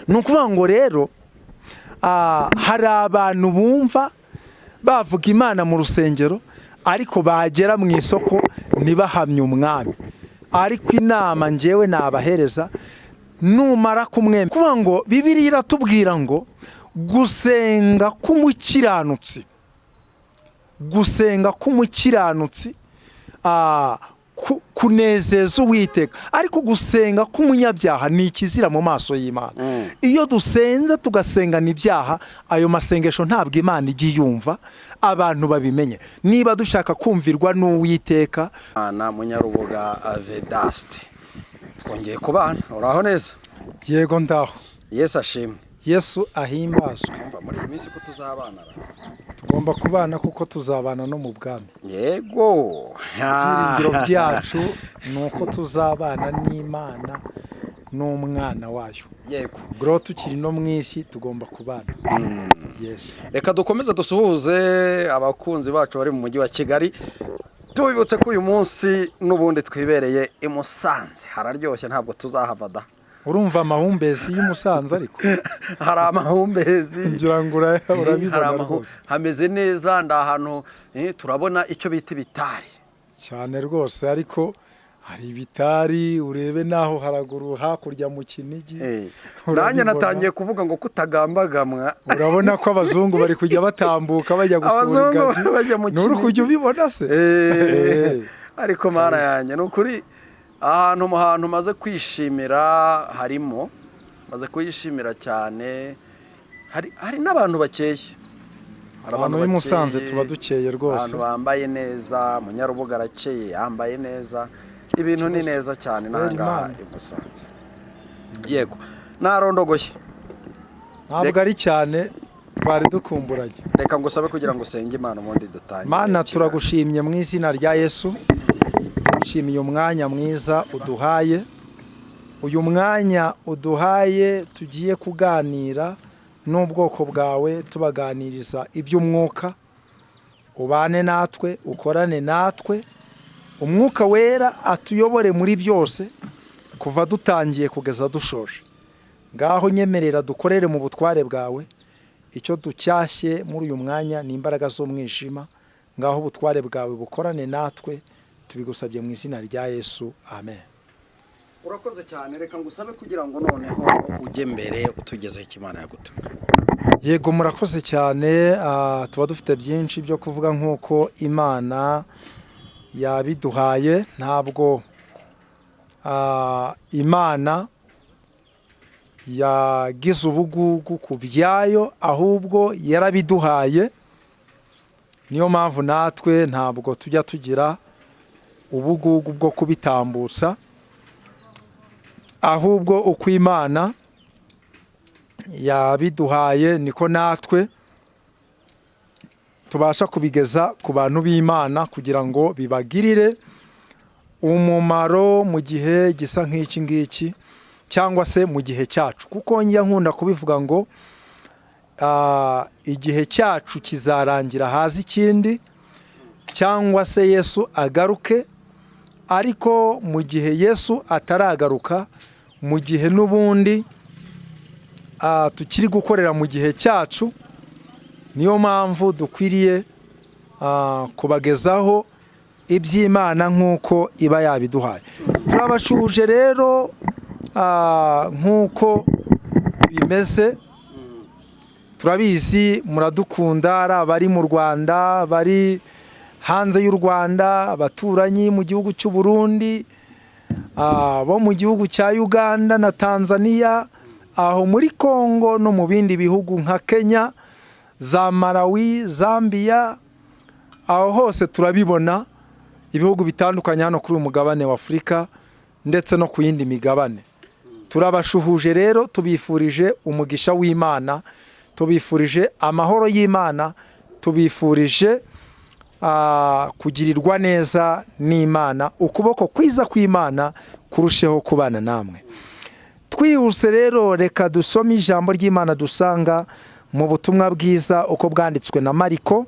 Ni ukuvuga ngo rero hari abantu bumva bavuga Imana mu rusengero, ariko bagera mu isoko ntibahamye umwami. Ariko inama ngewe nabahereza, numara kumwemera, kuvuga ngo Bibiliya iratubwira ngo gusenga k'umukiranutsi, gusenga k'umukiranutsi kunezeza Uwiteka, ariko gusenga k'umunyabyaha ni ikizira mu maso y'Imana. Iyo dusenze tugasengana ibyaha, ayo masengesho ntabwo Imana ijya iyumva. Abantu babimenye, niba dushaka kumvirwa n'Uwiteka. Na Munyarubuga Vedaste, twongeye kubana. Uraho neza? Yego, ndaho. Yesu ashimwe. Yesu ahimbazwe. Umva, muri iyi minsi ko tuzabana ra? Tugomba kubana kuko tuzabana no mu bwami. Ibyiringiro byacu ni uko tuzabana n'Imana n'umwana wayo. Ubwo rero tukiri no mu isi tugomba kubana. Yes. Reka dukomeze dusuhuze abakunzi bacu bari mu mujyi wa Kigali, tubibutse ko uyu munsi n'ubundi twibereye i Musanze. Hararyoshye, ntabwo tuzahava da. Urumva amahumbezi y'i Musanze ariko? Hari amahumbezi. Ngira ngo urabibona rwose. Hameze neza, ndi ahantu turabona icyo bita ibitari. Cyane rwose, ariko hari ibitari, urebe n'aho haraguru hakurya mu Kinigi. Nanjye Urabibona. natangiye kuvuga ngo kutagambagamwa. Urabona ko abazungu bari kujya batambuka bajya gusura Abazungu ingagi. bajya mu Nturi Kinigi. kujya ubibona se? Ariko Mana yanjye, ni ukuri ahantu mu hantu maze kwishimira, harimo maze kuyishimira cyane, hari n'abantu bakeye. Hari Abantu b'i Musanze bakeye, tuba dukeye rwose. Abantu bambaye neza. Munyarubuga arakeye, yambaye neza, ibintu ni neza cyane Kubera n'ahangaha Imana. i Musanze. Yego, narondogoye. Ntabwo ari cyane, twari dukumburanye. Reka ngusabe kugira ngo usenge Imana, ubundi dutangire Mana, ikiganiro. turagushimye mu izina rya Yesu. Tugushimiye umwanya mwiza uduhaye, uyu mwanya uduhaye tugiye kuganira n'ubwoko bwawe, tubaganiriza iby'umwuka. Ubane natwe, ukorane natwe, Umwuka Wera atuyobore muri byose kuva dutangiye kugeza dushoje. Ngaho nyemerera dukorere mu butware bwawe. Icyo ducyashye muri uyu mwanya ni imbaraga z'umwijima. Ngaho ubutware bwawe bukorane natwe. Tubigusabye mu izina rya Yesu, amen. Urakoze cyane. Reka ngusabe kugira ngo noneho ujye mbere, utugezeho icyo Imana yagutumye. Yego, murakoze cyane. Tuba dufite byinshi byo kuvuga nk'uko Imana yabiduhaye. Ntabwo Imana yagize ubugugu ku byayo, ahubwo yarabiduhaye. Niyo mpamvu natwe ntabwo tujya tugira ubugugu bwo kubitambutsa, ahubwo uko Imana yabiduhaye niko natwe tubasha kubigeza ku bantu b'Imana kugira ngo bibagirire umumaro mu gihe gisa nk'iki ngiki cyangwa se mu gihe cyacu, kuko njya nkunda kubivuga ngo igihe cyacu kizarangira haza ikindi cyangwa se Yesu agaruke. Ariko mu gihe Yesu ataragaruka, mu gihe n'ubundi tukiri gukorera mu gihe cyacu, niyo mpamvu dukwiriye kubagezaho iby'Imana nk'uko iba yabiduhaye. Turabashuje rero nk'uko bimeze. Turabizi muradukunda, ari abari mu Rwanda, bari hanze y'u Rwanda, abaturanyi mu gihugu cy'u Burundi, bo mu gihugu cya Uganda na Tanzania, aho muri Congo no mu bindi bihugu nka Kenya, za Malawi, Zambia, aho hose turabibona, ibihugu bitandukanye hano kuri uyu mugabane wa Afurika ndetse no ku yindi migabane. Turabashuhuje rero, tubifurije umugisha w'Imana, tubifurije amahoro y'Imana, tubifurije kugirirwa neza n'Imana, ukuboko kwiza kw'Imana kurusheho kubana namwe. Twihuse rero, reka dusome ijambo ry'Imana dusanga mu butumwa bwiza uko bwanditswe na Mariko.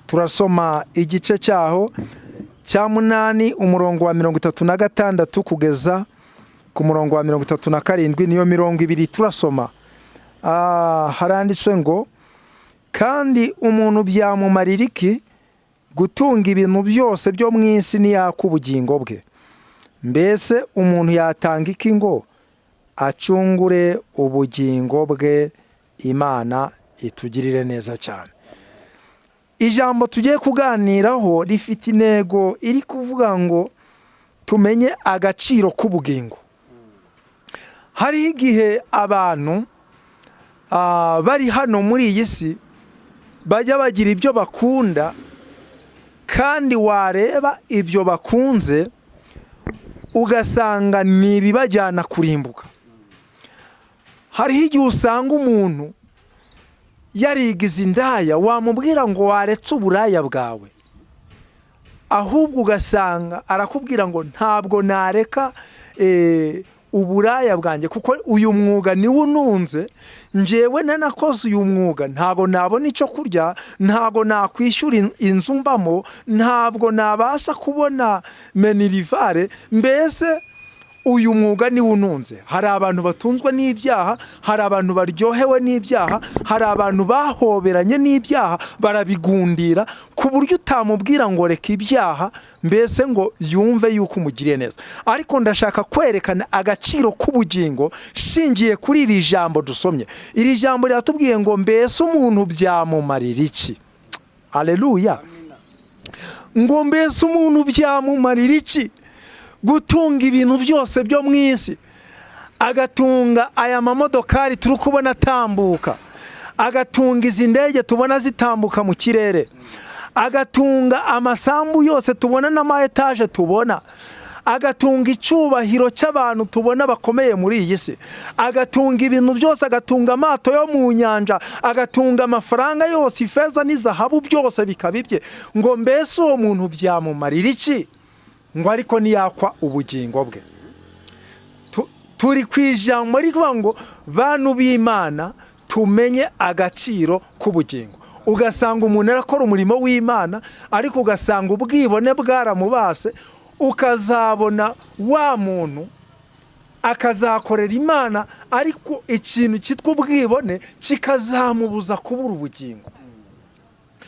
Turasoma igice cyaho cya 8, umurongo wa 36 kugeza ku ku murongo wa 37, niyo 20 turasoma. Haranditswe ngo: "Kandi umuntu byamumarira iki gutunga ibintu byose byo mu isi niyaka ubugingo bwe? Mbese umuntu yatanga iki ngo acungure ubugingo bwe?" Imana itugirire neza cyane. Ijambo tugiye kuganiraho rifite intego iri kuvuga ngo tumenye agaciro k'ubugingo. Hariho igihe abantu bari hano muri iyi si bajya bagira ibyo bakunda, kandi wareba ibyo bakunze ugasanga ni ibibajyana kurimbuka. Hariho igihe usanga umuntu yarigize indaya, wamubwira ngo waretse uburaya bwawe, ahubwo ugasanga arakubwira ngo ntabwo nareka uburaya bwanjye, kuko uyu mwuga niwo ununze. Njyewe nanakoze uyu mwuga ntabwo nabona icyo kurya, ntabwo nakwishyura inzu mbamo, ntabwo nabasha kubona minerval. Mbese uyu mwuga niwo ununze. Hari abantu batunzwe n'ibyaha, hari abantu baryohewe n'ibyaha, hari abantu bahoberanye n'ibyaha barabigundira, ku buryo utamubwira ngo reka ibyaha, mbese ngo yumve yuko umugiriye neza. Ariko ndashaka kwerekana agaciro k'ubugingo shingiye kuri iri jambo dusomye. Iri jambo riratubwiye ngo: "Mbese umuntu byamumarira iki?" Aleluya! Ngo: "Mbese umuntu byamumarira iki gutunga ibintu byose byo mu isi, agatunga aya mamodokari turi kubona atambuka, agatunga izi ndege tubona zitambuka mu kirere, agatunga amasambu yose tubona n'ama etaje tubona, agatunga icyubahiro cy'abantu tubona bakomeye muri iyi si, agatunga ibintu byose, agatunga amato yo mu nyanja, agatunga amafaranga yose, ifeza n'izahabu byose bikaba ibye?" Ngo mbese uwo muntu byamumarira iki ngo ariko ntiyakwa ubugingo bwe? Turi ku ijambo rivuga ngo bantu b'Imana, tumenye agaciro k'ubugingo. Ugasanga umuntu arakora umurimo w'Imana, ariko ugasanga ubwibone bwaramubase, ukazabona wa muntu akazakorera Imana, ariko ikintu cyitwa ubwibone kikazamubuza kubura ubugingo.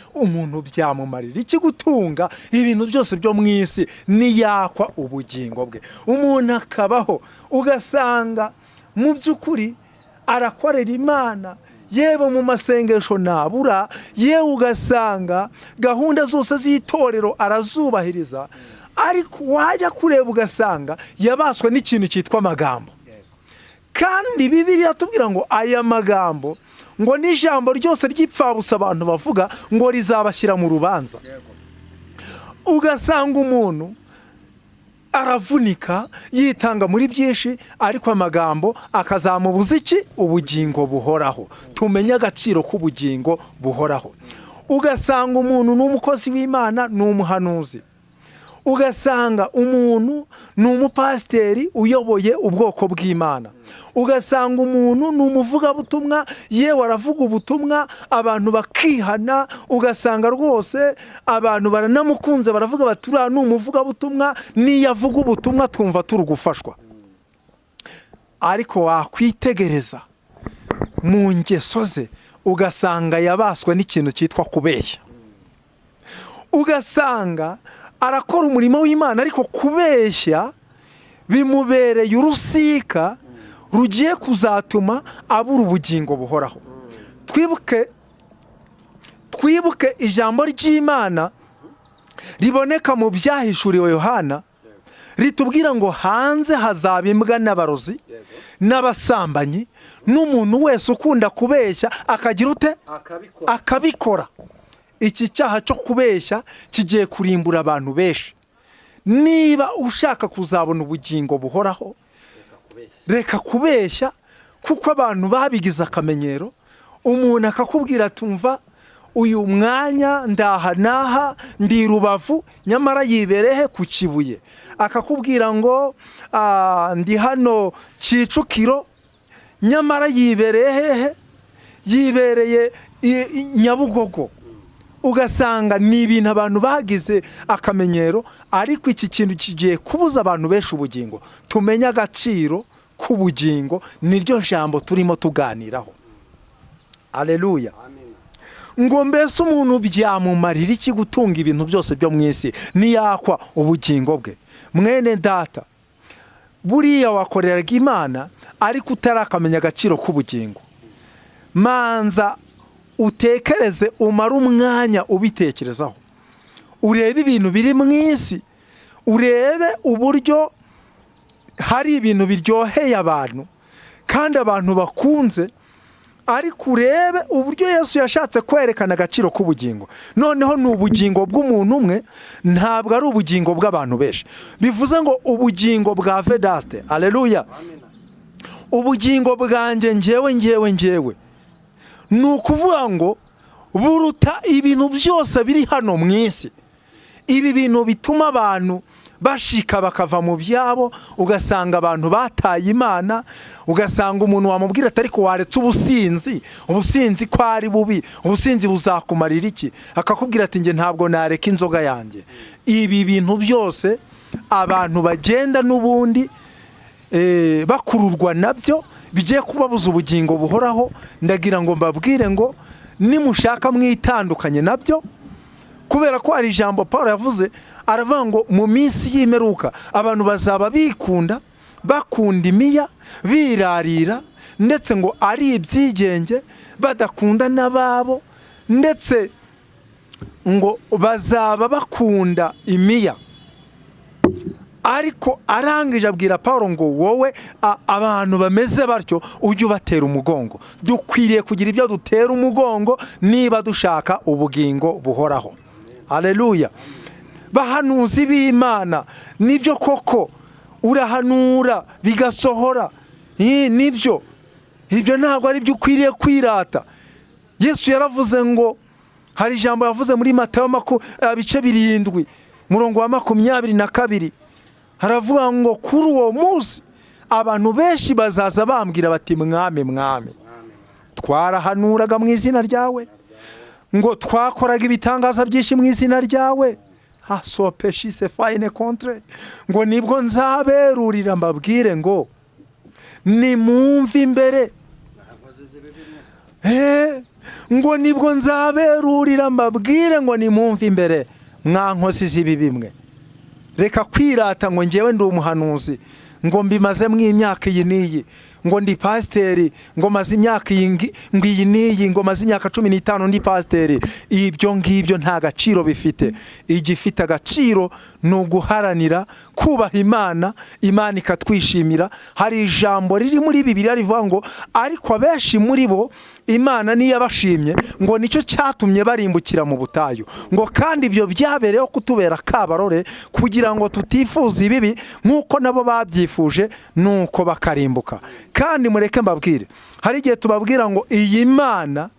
Umuntu byamumarira iki gutunga ibintu byose byo mu isi niyakwa ubugingo bwe? Umuntu akabaho, ugasanga mu by'ukuri arakorera Imana, yewe mu masengesho ntabura, yewe ugasanga gahunda zose z'itorero arazubahiriza, ariko wajya kureba ugasanga yabaswe n'ikintu cyitwa amagambo. Kandi Bibiliya iratubwira ngo aya magambo, ngo n'ijambo ryose ry'ipfabusa abantu bavuga, ngo rizabashyira mu rubanza. Ugasanga umuntu aravunika, yitanga muri byinshi, ariko amagambo akazamubuza iki? Ubugingo buhoraho. Tumenye agaciro k'ubugingo buhoraho. Ugasanga umuntu ni umukozi w'Imana, ni umuhanuzi, ugasanga umuntu ni umupasiteri uyoboye ubwoko bw'Imana, ugasanga umuntu ni umuvugabutumwa, yewe aravuga ubutumwa abantu bakihana, ugasanga rwose abantu baranamukunze, baravuga bati: "Uriya ni umuvugabutumwa, n'iyo avuga ubutumwa twumva turi gufashwa." Ariko wakwitegereza mu ngeso ze, ugasanga yabaswe n'ikintu cyitwa kubeshya. Ugasanga arakora umurimo w'Imana, ariko kubeshya bimubereye urusika rugiye kuzatuma abura ubugingo buhoraho. Twibuke ijambo ry'Imana riboneka mu Byahishuriwe Yohana, ritubwira ngo hanze hazaba imbwa n'abarozi n'abasambanyi n'umuntu wese ukunda kubeshya akagira ute? Akabikora. Akabikora. Iki cyaha cyo kubeshya kigiye kurimbura abantu benshi. Niba ushaka kuzabona ubugingo buhoraho, reka kubeshya, kuko abantu babigize akamenyero. Umuntu akakubwira: "Tumva, uyu mwanya ndaha n'aha, ndi Rubavu," nyamara yiberehe ku Kibuye. Akakubwira ngo "Ndi hano Kicukiro," nyamara yibereye hehe? Yibereye i Nyabugogo. Ugasanga ni ibintu abantu bagize akamenyero, ariko iki kintu kigiye kubuza abantu benshi ubugingo. Tumenye agaciro k'ubugingo, niryo jambo turimo tuganiraho. Aleluya. Ngo mbese umuntu byamumarira iki gutunga ibintu byose byo mu isi niyakwa ubugingo bwe? Mwene data, buriya wakoreraga Imana ariko utarakamenya agaciro k'ubugingo. Manza utekereze, umare umwanya ubitekerezaho, urebe ibintu biri mu isi, urebe uburyo hari ibintu biryoheye abantu kandi abantu bakunze, ariko urebe uburyo Yesu yashatse kwerekana agaciro k'ubugingo. Noneho ni ubugingo bw'umuntu umwe, ntabwo ari ubugingo bw'abantu benshi. Bivuze ngo ubugingo bwa Vedaste, aleluya, ubugingo bwanjye ngewe ngewe ngewe, ni ukuvuga ngo buruta ibintu byose biri hano mu isi. Ibi bintu bituma abantu bashika bakava mu byabo, ugasanga abantu bataye Imana, ugasanga umuntu wamubwira ati: "Ariko waretse ubusinzi, ubusinzi ko ari bubi, ubusinzi buzakumarira iki?" Akakubwira ati: "Njye ntabwo nareka inzoga yanjye." Ibi bintu byose abantu bagenda n'ubundi bakururwa nabyo, bigiye kubabuza ubugingo buhoraho. Ndagira ngo mbabwire ngo nimushaka mwitandukanye nabyo, kubera ko hari ijambo Paul yavuze, aravuga ngo mu minsi y'imperuka abantu bazaba bikunda, bakunda imiya, birarira, ndetse ngo ari ibyigenge, badakunda n'ababo, ndetse ngo bazaba bakunda imiya. Ariko arangije abwira Paul ngo: "Wowe abantu bameze batyo ujye ubatera umugongo." Dukwiriye kugira ibyo dutera umugongo niba dushaka ubugingo buhoraho. Aleluya. Bahanuzi b'Imana, nibyo koko urahanura bigasohora. Nibyo, ibyo ntabwo ari byo ukwiriye kwirata. Yesu yaravuze ngo, hari ijambo yavuze muri Matayo bice 7, murongo wa 22, haravuga ngo kuri uwo munsi abantu benshi bazaza bambwira bati: 'Mwami, Mwami, twarahanuraga mu izina ryawe, ngo twakoraga ibitangaza byinshi mu izina ryawe,' hasopeshise fayine kontre, ngo nibwo nzaberurira mbabwire ngo: 'Nimumve imbere.'" Ngo nibwo nzaberurira mbabwire ngo: 'Nimumve imbere, mwa nkozi z'ibibi mwe.'" Reka kwirata ngo ngewe ndi umuhanuzi, ngo mbimazemo imyaka iyi n'iyi, ngo ndi pasiteri, ngo maze imyaka iyi ngo iyi n'iyi, ngo maze imyaka 15 ndi pasiteri. Ibyo ngibyo nta gaciro bifite. Igifite agaciro ni uguharanira kubaha Imana, Imana ikatwishimira. Hari ijambo riri muri Bibiliya rivuga ngo ariko abenshi muri bo Imana niyo yabashimye, ngo nicyo cyatumye barimbukira mu butayu, ngo kandi ibyo byabereyeho kutubera kabarore kugira ngo tutifuza ibibi nk'uko nabo babyifuje, nuko bakarimbuka. Kandi mureke mbabwire, hari igihe tubabwira ngo iyi Mana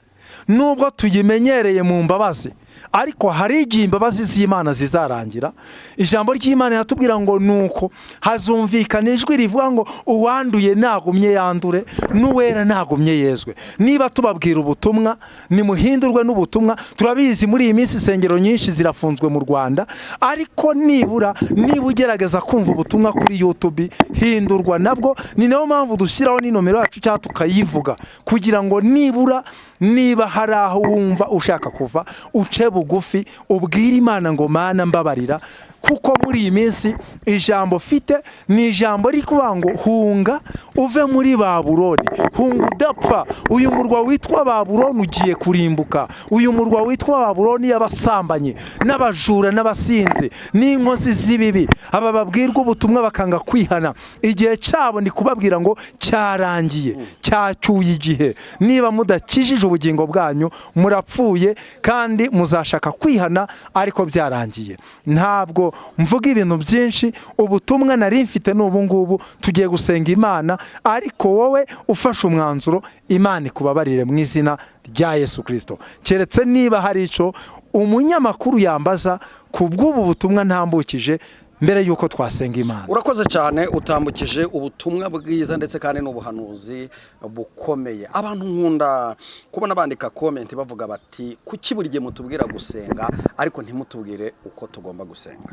nubwo tuyimenyereye mu mbabazi, ariko hari igihe imbabazi z'Imana zizarangira. Ijambo ry'Imana yatubwira ngo nuko hazumvikana ijwi rivuga ngo: "Uwanduye nagumye yandure, n'uwera nagumye yezwe." Niba tubabwira ubutumwa, nimuhindurwe n'ubutumwa. Turabizi, muri iyi minsi insengero nyinshi zirafunzwe mu Rwanda, ariko nibura niba ugerageza kumva ubutumwa kuri YouTube, hindurwa nabwo. Ni nayo mpamvu dushyiraho n'inomero yacu cyangwa tukayivuga, kugira ngo nibura niba hari aho wumva ushaka kuva, uce bugufi, ubwire Imana ngo: "Mana, mbabarira." Kuko muri iyi minsi ijambo mfite ni ijambo riri kuvuga ngo hunga uve muri Babuloni, hunga udapfa. Uyu murwa witwa Babuloni ugiye kurimbuka. Uyu murwa witwa Babuloni y'abasambanyi n'abajura n'abasinzi n'inkozi z'ibibi, aba babwirwa ubutumwa bakanga kwihana, igihe cyabo ni kubabwira ngo cyarangiye, cyacyuye igihe. Niba mudakijije ubugingo bwanyu, murapfuye, kandi muzashaka kwihana ariko byarangiye. Ntabwo mvuga ibintu byinshi, ubutumwa nari mfite ni ubu ngubu. Tugiye gusenga Imana, ariko wowe ufashe umwanzuro, Imana ikubabarire mu izina rya Yesu Kirisito. Keretse niba hari icyo umunyamakuru yambaza ku bw'ubu butumwa ntambukije. Mbere y'uko twasenga Imana. Urakoze cyane, utambukije ubutumwa bwiza ndetse kandi n'ubuhanuzi bukomeye. Abantu nkunda kubona bandika comment bavuga bati: "Kuki buri gihe mutubwira gusenga ariko ntimutubwire uko tugomba gusenga?"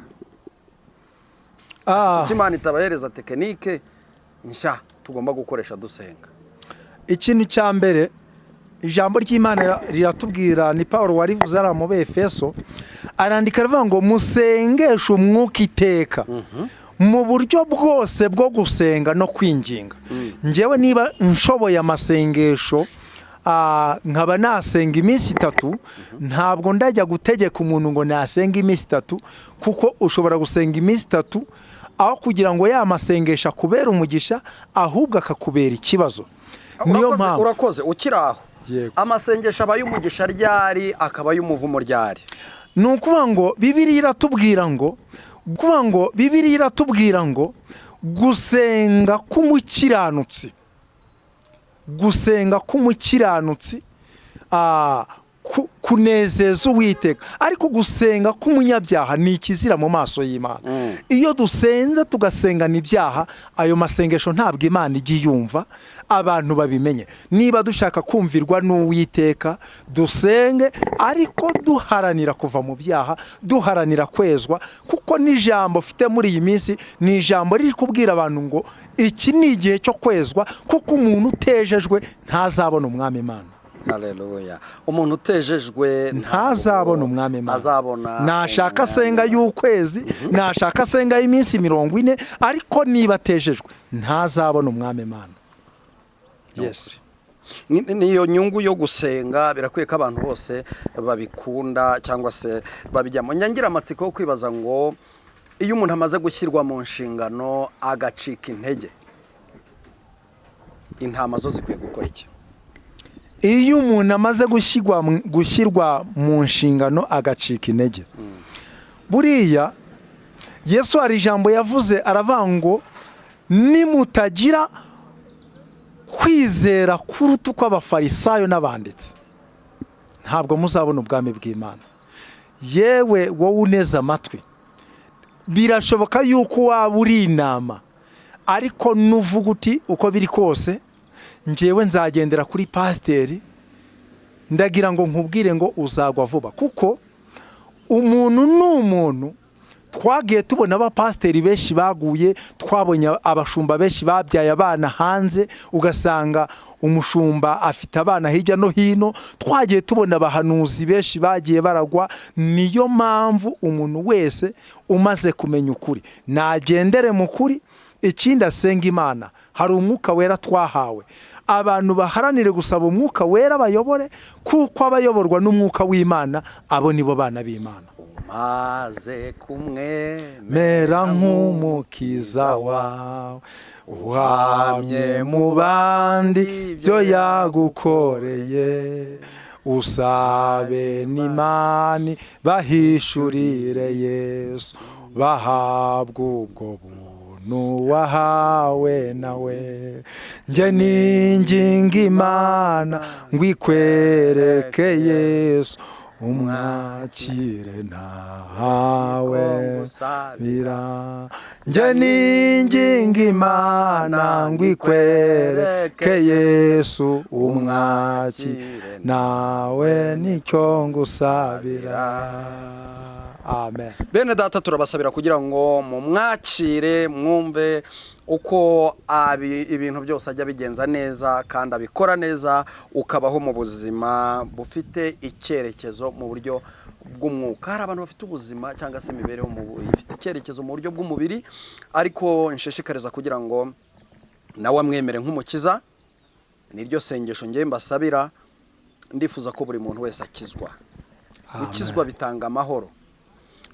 Kuki Imana itabahereza technique nshya tugomba gukoresha dusenga? Ikintu cya mbere, ijambo ry'Imana riratubwira, ni Paul warivuze ari mu Befeso, arandika aravuga ngo: "Musengeshe umwuka iteka mu buryo bwose bwo gusenga no kwinginga." Ngewe niba nshoboye amasengesho, nkaba nasenga iminsi 3, ntabwo ndajya gutegeka umuntu ngo nasenga iminsi 3, kuko ushobora gusenga iminsi 3, aho kugira ngo ya masengesho akubere umugisha, ahubwo akakubera ikibazo. Niyo Urakoze, mpamvu. Urakoze. Ukiri aho, Yego. amasengesho aba ay'umugisha ryari, akaba ay'umuvumo ryari? Ni ukuvuga ngo Bibiliya iratubwira ngo, kuvuga ngo Bibiliya iratubwira ngo gusenga k'umukiranutsi kunezeza Uwiteka, ariko gusenga k'umunyabyaha ni ikizira mu maso y'Imana. Iyo dusenze tugasengana ibyaha, ayo masengesho ntabwo Imana ijya iyumva. Abantu babimenye, niba dushaka kumvirwa n'Uwiteka, dusenge ariko duharanira kuva mu byaha, duharanira kwezwa, kuko n'ijambo mfite muri iyi minsi ni ijambo riri kubwira abantu ngo iki ni igihe cyo kwezwa, kuko umuntu utejejwe ntazabona Umwami Imana. Haleluya! Umuntu utejejwe ntazabona Umwami Imana. Azabona Nashaka Umwami asenga Imana. y'ukwezi, nashaka asenga y'iminsi 40, ariko niba atejejwe ntazabona Umwami Imana. Yes. Niyo nyungu yo gusenga. Birakwiye ko abantu bose babikunda cyangwa se babijyamo. Nyangira amatsiko yo kwibaza ngo iyo umuntu amaze gushyirwa mu nshingano agacika intege, intama zo zikwiye gukora iki? Iyo umuntu amaze gushyirwa mu nshingano agacika intege, buriya Yesu hari ijambo yavuze, aravuga ngo: "Nimutagira kwizera kuruta uko Abafarisayo n'abanditsi, ntabwo muzabona ubwami bw'Imana." Yewe wowe uneze amatwi, birashoboka yuko waba uri inama, ariko nuvuga uti: "Uko biri kose ngewe nzagendera kuri pasiteri," ndagira ngo nkubwire ngo uzagwa vuba, kuko umuntu ni umuntu. Twagiye tubona abapasiteri benshi baguye, twabonye abashumba benshi babyaye abana hanze, ugasanga umushumba afite abana hirya no hino. Twagiye tubona abahanuzi benshi bagiye baragwa. Niyo mpamvu umuntu wese umaze kumenya ukuri nagendere mu kuri. Ikindi, asenga Imana. Hari Umwuka Wera twahawe. Abantu baharanire gusaba Umwuka Wera bayobore, kuko abayoborwa n'Umwuka w'Imana abo nibo bana b'Imana. Umaze kumwe mera nk'Umukiza wawe, uhamye mu bandi ibyo yagukoreye, usabe n'Imana bahishurire Yesu, bahabwa ubwo buntu wahawe nawe. Njye ninginga Imana ngo ikwereke Yesu, umwakire ntawe bira. Njye ninginga Imana ngo ikwereke Yesu, umwakire nawe, nicyo ngusabira. Amen. Bene data, turabasabira kugira ngo mumwakire, mwumve uko ibintu byose ajya abigenza neza kandi abikora neza, ukabaho mu buzima bufite icyerekezo mu buryo bw'umwuka. Hari abantu bafite ubuzima cyangwa se imibereho ifite icyerekezo mu buryo bw'umubiri, ariko nshishikariza kugira ngo nawe amwemere nk'Umukiza. Niryo sengesho ngewe mbasabira. Ndifuza ko buri muntu wese akizwa. Gukizwa bitanga amahoro.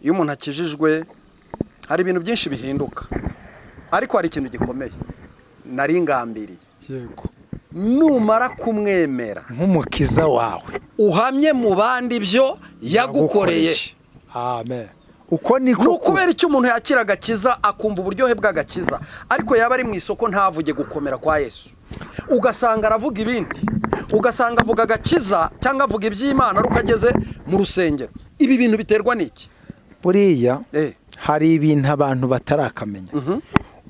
Iyo umuntu akijijwe hari ibintu byinshi bihinduka, ariko hari ikintu gikomeye nari ngambiriye. Numara kumwemera nk'Umukiza wawe, uhamye mu bandi ibyo yagukoreye. Amen, uko niko. Ni ukubera icyo umuntu yakira agakiza, akumva uburyohe bw'agakiza, ariko yaba ari mu isoko ntavuge gukomera kwa Yesu, ugasanga aravuga ibindi, ugasanga avuga agakiza cyangwa avuga iby'Imana ari uko ageze mu rusengero. Ibi bintu biterwa n'iki? Buriya Hari ibintu abantu batarakamenya.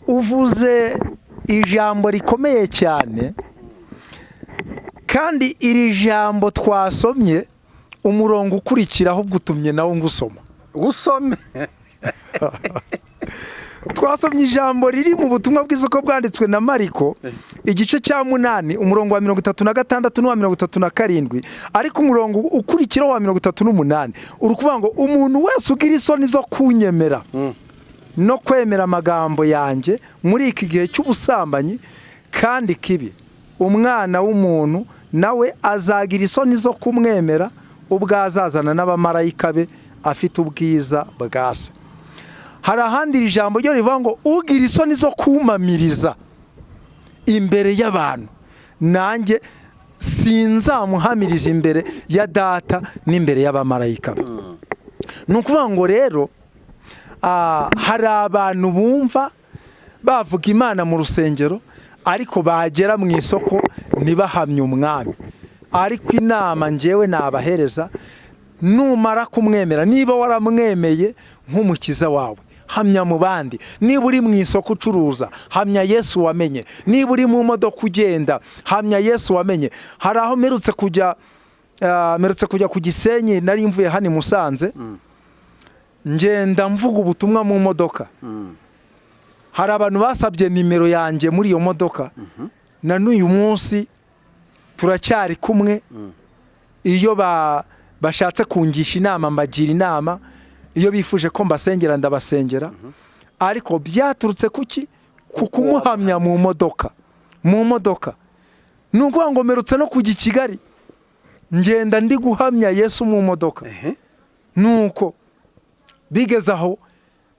Uvuze ijambo rikomeye cyane, kandi iri jambo twasomye, umurongo ukurikiraho ubwo utumye nawo ngusoma. Usome. Twasomye ijambo riri mu butumwa bwiza uko bwanditswe na Mariko, igice cya 8, umurongo wa 36 n'uwa 37, ariko umurongo ukurikiraho wa 38 uri kuvuga ngo: "Umuntu wese ugira isoni zo kunyemera no kwemera amagambo yanjye muri iki gihe cy'ubusambanyi kandi kibi, umwana w'umuntu nawe azagira isoni zo kumwemera ubwo azazana n'abamarayika be afite ubwiza bwa Se." Hari ahandi iri jambo ryo rivuga ngo: "Ugira isoni zo kumpamiriza imbere y'abantu, nanjye sinzamuhamiriza imbere ya Data n'imbere y'abamarayika be." Ni ukuvuga ngo rero hari abantu bumva bavuga Imana mu rusengero, ariko bagera mu isoko ntibahamye Umwami. Ariko inama ngewe nabahereza, numara kumwemera, niba waramwemeye nk'umukiza wawe, hamya mu bandi. Niba uri mu isoko ucuruza, hamya Yesu wamenye. Niba uri mu modoka ugenda, hamya Yesu wamenye. Hari aho mperutse kujya ku Gisenyi, nari mvuye hano i Musanze, ngenda mvuga ubutumwa mu modoka. Hari abantu basabye nimero yanjye muri iyo modoka, na n'uyu munsi turacyari kumwe. Iyo bashatse kungisha inama, mbagira inama. Iyo bifuje ko mbasengera, ndabasengera. Ariko byaturutse kuki? Ku kumuhamya mu modoka. Mu modoka, ni ukuvuga ngo mperutse no kujya i Kigali, ngenda ndi guhamya Yesu mu modoka. Nuko bigeze aho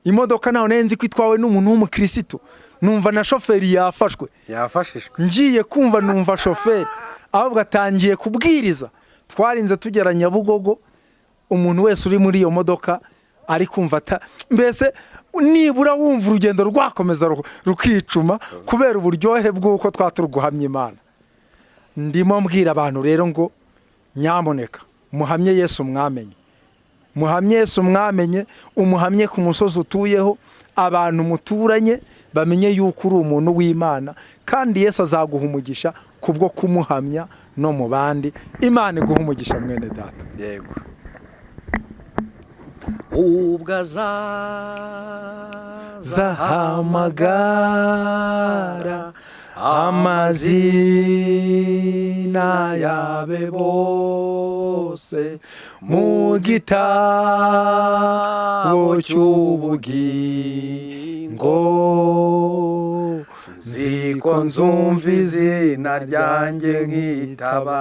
imodoka, ntaho nari nzi ko itwawe n'umuntu w'umukirisitu, numva na shoferi yafashwe. Yafashijwe. Ngiye kumva numva shoferi ahubwo atangiye kubwiriza. Twarinze tugera Nyabugogo, umuntu wese uri muri iyo modoka ari kumva mbese nibura wumva urugendo rwakomeza rukicuma kubera uburyohe bw'uko twa turi guhamya Imana. Ndimo mbwira abantu rero ngo nyamuneka muhamye Yesu mwamenye, muhamye Yesu mwamenye, umuhamye ku musozi utuyeho, abantu muturanye bamenye yuko uri umuntu w'Imana, kandi Yesu azaguha umugisha kubwo kumuhamya no mu bandi. Imana iguha umugisha, mwene Data. Yego, ubwo azaza Zahamagara amazina yabe bose mu gitabo cy'ubugingo, nziko nzumva izina ryanjye nkitaba.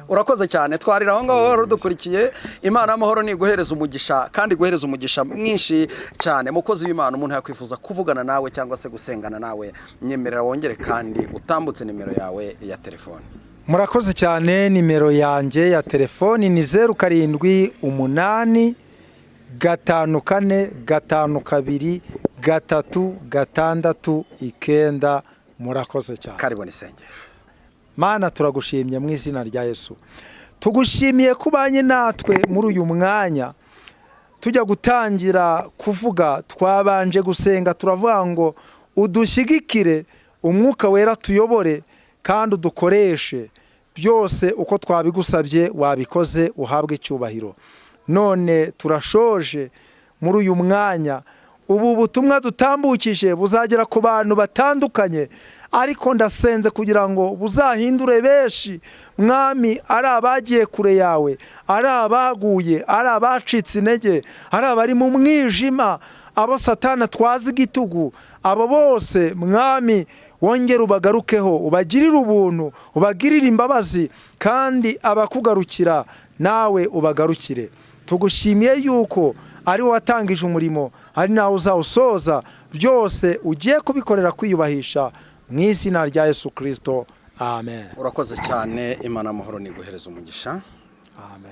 Urakoze cyane. Twarira aho ngaho wari udukurikiye. Imana y'amahoro ni iguhereza umugisha, kandi iguhereza umugisha mwinshi cyane. Mukozi w'Imana, umuntu yakwifuza kuvugana nawe cyangwa se gusengana nawe, nyemerera wongere kandi utambutse nimero yawe ya telefone. Murakoze cyane. Nimero yanjye ya telefoni ni 0785423669. Murakoze cyane. Karibona isengesho. Mana, turagushimye mu izina rya Yesu. Tugushimiye ko ubanye natwe muri uyu mwanya. Tujya gutangira kuvuga, twabanje gusenga, turavuga ngo udushyigikire, Umwuka Wera tuyobore kandi udukoreshe. Byose uko twabigusabye wabikoze, uhabwe icyubahiro. None turashoje muri uyu mwanya. Ubu butumwa dutambukije buzagera ku bantu batandukanye, ariko ndasenze kugira ngo buzahindure benshi, Mwami, ari abagiye kure yawe, ari abaguye, ari abacitse intege, ari abari mu mwijima, abo Satana twazi igitugu, abo bose, Mwami, wongere ubagarukeho, ubagirire ubuntu, ubagirire imbabazi, kandi abakugarukira nawe ubagarukire. Tugushimiye yuko ari wowe watangije umurimo, ari nawe uzawusoza. Byose ugiye kubikorera kwiyubahisha, mu izina rya Yesu Kirisito, amen. Urakoze cyane. Imana amahoro ni iguhereza umugisha. Amen.